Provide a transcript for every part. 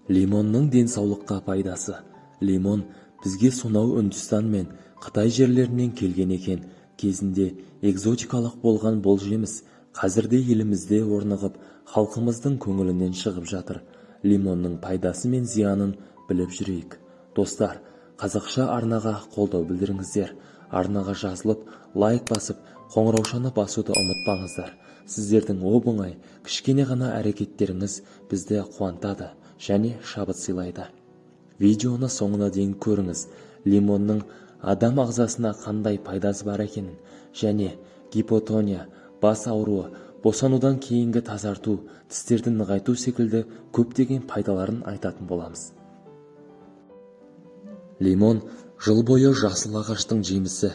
Лимонның денсаулыққа пайдасы. Лимон бізге сонау Үндістан мен Қытай жерлерінен келген екен. Кезінде экзотикалық болған бұл жеміс қазірде елімізде орнығып, халқымыздың көңілінен шығып жатыр. Лимонның пайдасы мен зиянын біліп жүрейік. Достар, қазақша арнаға қолдау білдіріңіздер. Арнаға жазылып, лайк басып, қоңыраушаны басуды ұмытпаңыздар. Сіздердің оп-оңай, кішкене ғана әрекеттеріңіз бізді қуантады және шабыт сыйлайды. Видеоны соңына дейін көріңіз. Лимонның адам ағзасына қандай пайдасы бар екенін және гипотония, бас ауруы, босанудан кейінгі тазарту, тістерді нығайту секілді көптеген пайдаларын айтатын боламыз. Лимон жыл бойы жасыл ағаштың жемісі.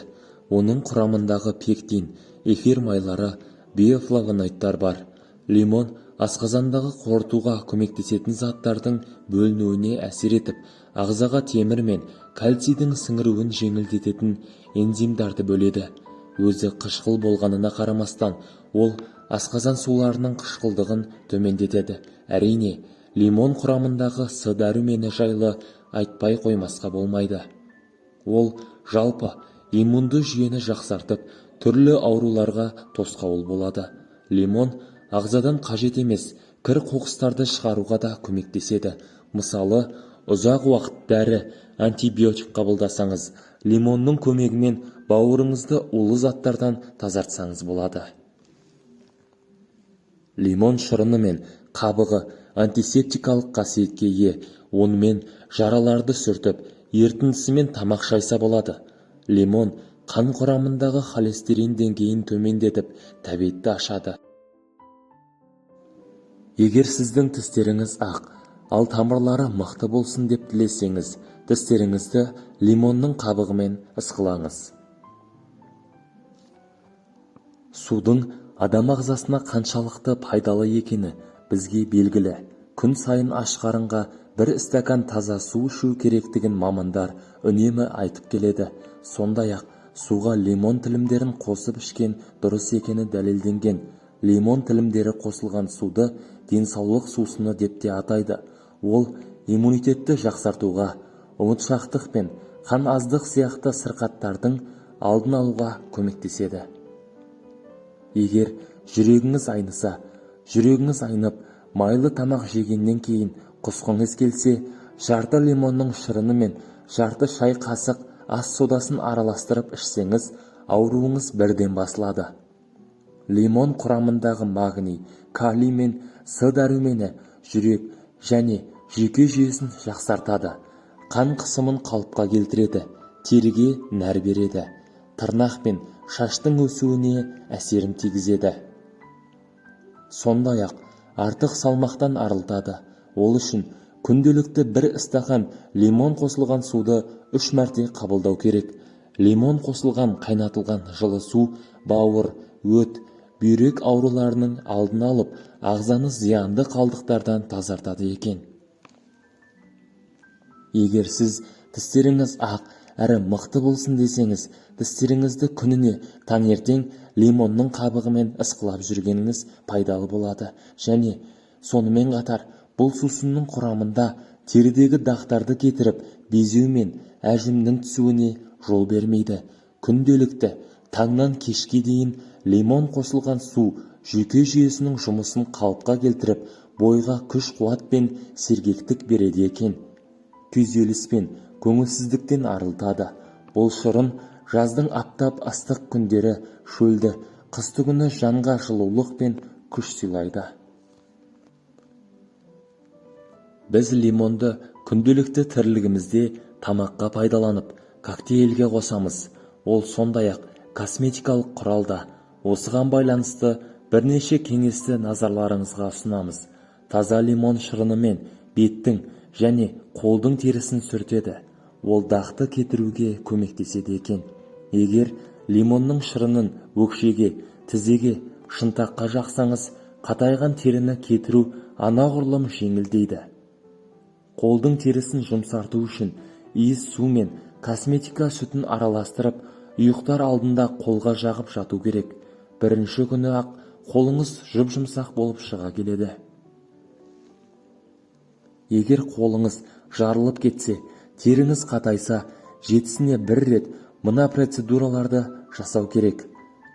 Оның құрамындағы пектин, эфир майлары, биофлавоноидтар бар. Лимон асқазандағы қорытуға көмектесетін заттардың бөлінуіне әсер етіп, ағзаға темір мен кальцийдің сіңіруін жеңілдететін энзимдарды бөледі. Өзі қышқыл болғанына қарамастан, ол асқазан суларының қышқылдығын төмендетеді. Әрине, лимон құрамындағы С дәрумені жайлы айтпай қоймасқа болмайды. Ол жалпы иммунды жүйені жақсартып, түрлі ауруларға тосқауыл болады. Лимон ағзадан қажет емес кір-қоқыстарды шығаруға да көмектеседі. Мысалы, ұзақ уақыт дәрі, антибиотик қабылдасаңыз, лимонның көмегімен бауырыңызды улы заттардан тазартсаңыз болады. Лимон шырыны мен қабығы антисептикалық қасиетке ие. Онымен жараларды сүртіп, ерітіндісімен тамақ шайса болады. Лимон қан құрамындағы холестерин деңгейін төмендетіп, тәбетті ашады. Егер сіздің тістеріңіз ақ, ал тамырлары мықты болсын деп тілесеңіз, тістеріңізді лимонның қабығымен ысқылаңыз. Судың адам ағзасына қаншалықты пайдалы екені бізге белгілі. Күн сайын аш қарынға бір стакан таза су ішу керектігін мамандар үнемі айтып келеді. Сондай-ақ суға лимон тілімдерін қосып ішкен дұрыс екені дәлелденген. Лимон тілімдері қосылған суды денсаулық сусыны деп те атайды. Ол иммунитетті жақсартуға, ұмытшақтық пен қан аздық сияқты сырқаттардың алдын алуға көмектеседі. Егер жүрегіңіз айныса, жүрегіңіз айнып, майлы тамақ жегеннен кейін құсқыңыз келсе, жарты лимонның шырыны мен жарты шай қасық ас содасын араластырып ішсеңіз, ауруыңыз бірден басылады. Лимон құрамындағы магний, калий мен С дәрумені жүрек және жүйке жүйесін жақсартады, қан қысымын қалыпқа келтіреді, теріге нәр береді, тырнақ пен шаштың өсуіне әсерін тигізеді. Сондай-ақ артық салмақтан арылтады. Ол үшін күнделікті бір стақан лимон қосылған суды 3 мәрте қабылдау керек. Лимон қосылған қайнатылған жылы су бауыр, өт, бүйрек ауруларының алдын алып, ағзаны зиянды қалдықтардан тазартады екен. Егер сіз тістеріңіз ақ әрі мықты болсын десеңіз, тістеріңізді күніне таңертең лимонның қабығымен ысқылап жүргеніңіз пайдалы болады. Және сонымен қатар бұл сусынның құрамында терідегі дақтарды кетіріп, безеу мен әжімнің түсуіне жол бермейді. Күнделікті таңнан кешке дейін лимон қосылған су жүйке жүйесінің жұмысын қалыпқа келтіріп, бойға күш-қуат пен сергектік береді екен. Күйзеліс пен көңілсіздіктен арылтады. Бұл шырын жаздың аптап ыстық күндері шөлді, қыстыгүні жанға жылулық пен күш сыйлайды. Біз лимонды күнделікті тірлігімізде тамаққа пайдаланып, коктейльге қосамыз. Ол сондай-ақ косметикалық құрал да. Осыған байланысты бірнеше кеңесті назарларыңызға ұсынамыз. Таза лимон шырынымен беттің және қолдың терісін сүртеді. Ол дақты кетіруге көмектеседі екен. Егер лимонның шырынын өкшеге, тізеге, шынтаққа жақсаңыз, қатайған теріні кетіру анағұрлым жеңілдейді. Қолдың терісін жұмсарту үшін иіс су мен косметика сүтін араластырып, ұйықтар алдында қолға жағып жату керек. Бірінші күні ақ қолыңыз жұп-жұмсақ болып шыға келеді. Егер қолыңыз жарылып кетсе, теріңіз қатайса, жетісіне бір рет мына процедураларды жасау керек.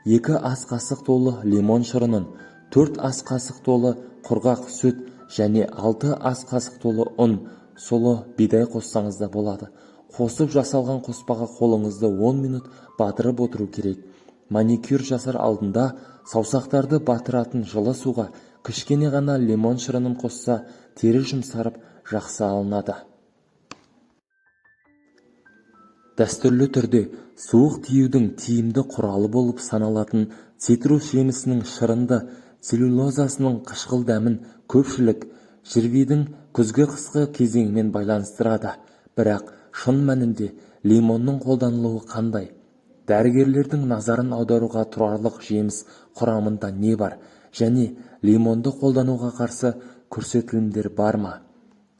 2 ас қасық толы лимон шырынын, 4 ас қасық толы құрғақ сүт және 6 ас қасық толы ұн, сұлы, бидай қоссаңыз да болады. Қосып жасалған қоспаға қолыңызды 10 минут батырып отыру керек. Маникюр жасар алдында саусақтарды батыратын жылы суға кішкене ғана лимон шырынын қосса, тері жұмсарып, жақсы алынады. Дәстүрлі түрде суық тиюдің тиімді құралы болып саналатын цитрус жемісінің шырынды целлюлозасының қышқыл дәмін көпшілік ЖРВИ-дің күзгі-қысқы кезеңімен байланыстырады. Бірақ шын мәнінде лимонның қолданылуы қандай? Дәрігерлердің назарын аударуға тұрарлық жеміс құрамында не бар және лимонды қолдануға қарсы көрсетілімдер бар ма?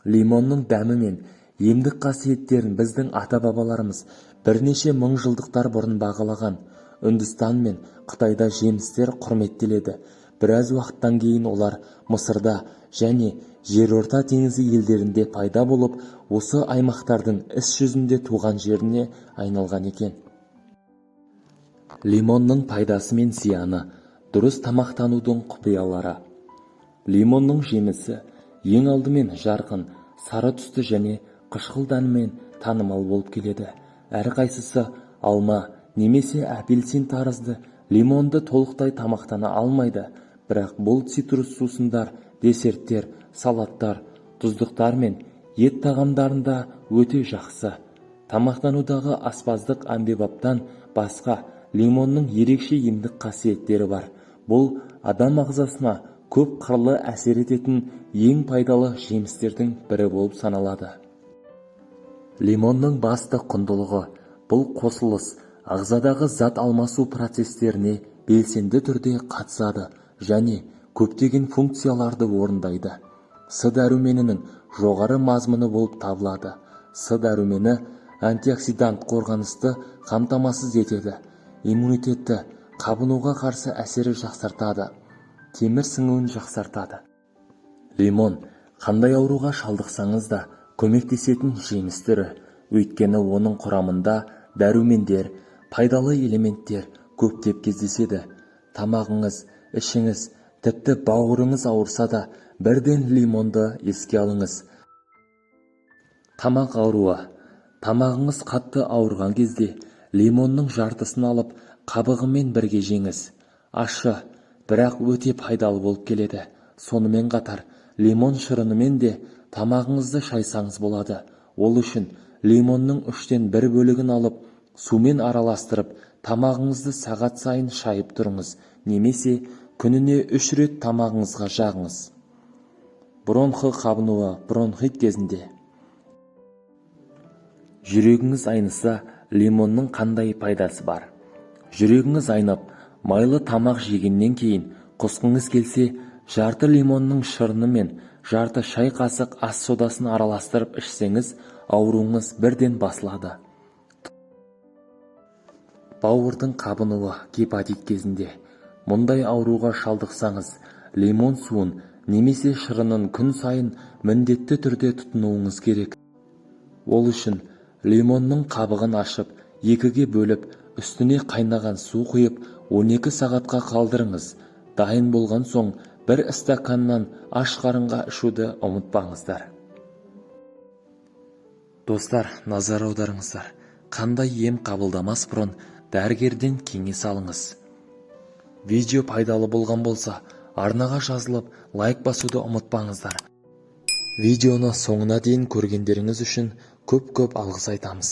Лимонның дәмі мен емдік қасиеттерін біздің ата-бабаларымыз бірнеше мың жылдықтар бұрын бағалаған. Үндістан мен Қытайда жемістер құрметтеледі. Біраз уақыттан кейін олар Мысырда және Жерорта теңізі елдерінде пайда болып, осы аймақтардың іс жүзінде туған жеріне айналған екен. Лимонның пайдасы мен зияны, дұрыс тамақтанудың құпиялары. Лимонның жемісі ең алдымен жарқын, сары түсті және қышқыл дәмімен танымал болып келеді. Әрқайсысы алма немесе апельсин тәрізді лимонды толықтай тамақтана алмайды, бірақ бұл цитрус сусындар, десерттер, салаттар, тұздықтар мен ет тағамдарында өте жақсы. Тамақтанудағы аспаздық әмбебаптан басқа лимонның ерекше емдік қасиеттері бар. Бұл адам ағзасына көп қырлы әсер ететін ең пайдалы жемістердің бірі болып саналады. Лимонның басты құндылығы бұл қосылыс ағзадағы зат алмасу процестеріне белсенді түрде қатысады және көптеген функцияларды орындайды. С дәруменінің жоғары мазмұны болып табылады. С дәрумені антиоксидант қорғанысты қамтамасыз етеді, иммунитетті қабынуға қарсы әсері жақсартады, темір сіңуін жақсартады. Лимон қандай ауруға шалдықсаңыз да көмектесетін жеміс түрі, өйткені оның құрамында дәрумендер, пайдалы элементтер көптеп кездеседі. Тамағыңыз, ішіңіз, тіпті бауырыңыз ауырса да бірден лимонды еске алыңыз. Тамақ ауруы. Тамағыңыз қатты ауырған кезде лимонның жартысын алып, қабығымен бірге жеңіз. Ащы, бірақ өте пайдалы болып келеді. Сонымен қатар лимон шырынымен де тамағыңызды шайсаңыз болады. Ол үшін лимонның 1/3 бөлігін алып, сумен араластырып, тамағыңызды сағат сайын шайып тұрыңыз немесе күніне 3 рет тамағыңызға жағыңыз. Бронхы қабынуы, бронхит кезінде. Жүрегіңіз айныса, лимонның қандай пайдасы бар? Жүрегіңіз айнып, майлы тамақ жегеннен кейін құсқыңыз келсе, жарты лимонның шырыны мен жарты шай қасық ас содасын араластырып ішсеңіз, ауруыңыз бірден басылады. Бауырдың қабынуы, гепатит кезінде. Мұндай ауруға шалдықсаңыз, лимон суын немесе шырынын күн сайын міндетті түрде тұтынуыңыз керек. Ол үшін лимонның қабығын ашып, 2-ге бөліп, үстіне қайнаған су құйып, 12 сағатқа қалдырыңыз. Дайын болған соң бір стаканнан аш қарынға ішуді ұмытпаңыздар. Достар, назар аударыңыздар. Қандай ем қабылдамас бұрын дәрігерден кеңес алыңыз. Видео пайдалы болған болса, арнаға жазылып, лайк басуды ұмытпаңыздар. Видеоны соңына дейін көргендеріңіз үшін көп-көп алғыс айтамыз.